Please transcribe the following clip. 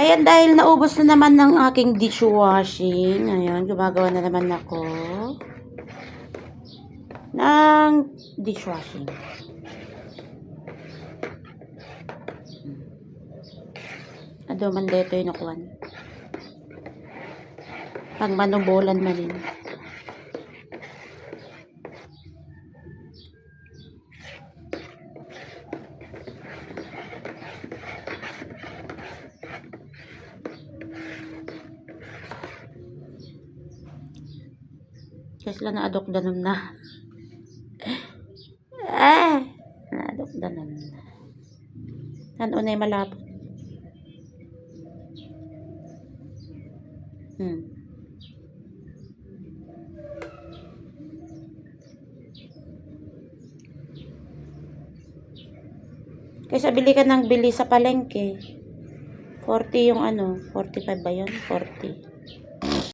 Ayan, dahil naubos na naman ng aking dishwashing. Ayan, gumagawa na naman ako ng dishwashing. Ado man dito yung nakuhan. Pag manubolan man rin. Kasi lang na-adok danom na. Na-adok danom na. Ano na yung malapot? Kaysa bili ka ng bili sa palengke. 40 yung 45 ba yun? 40.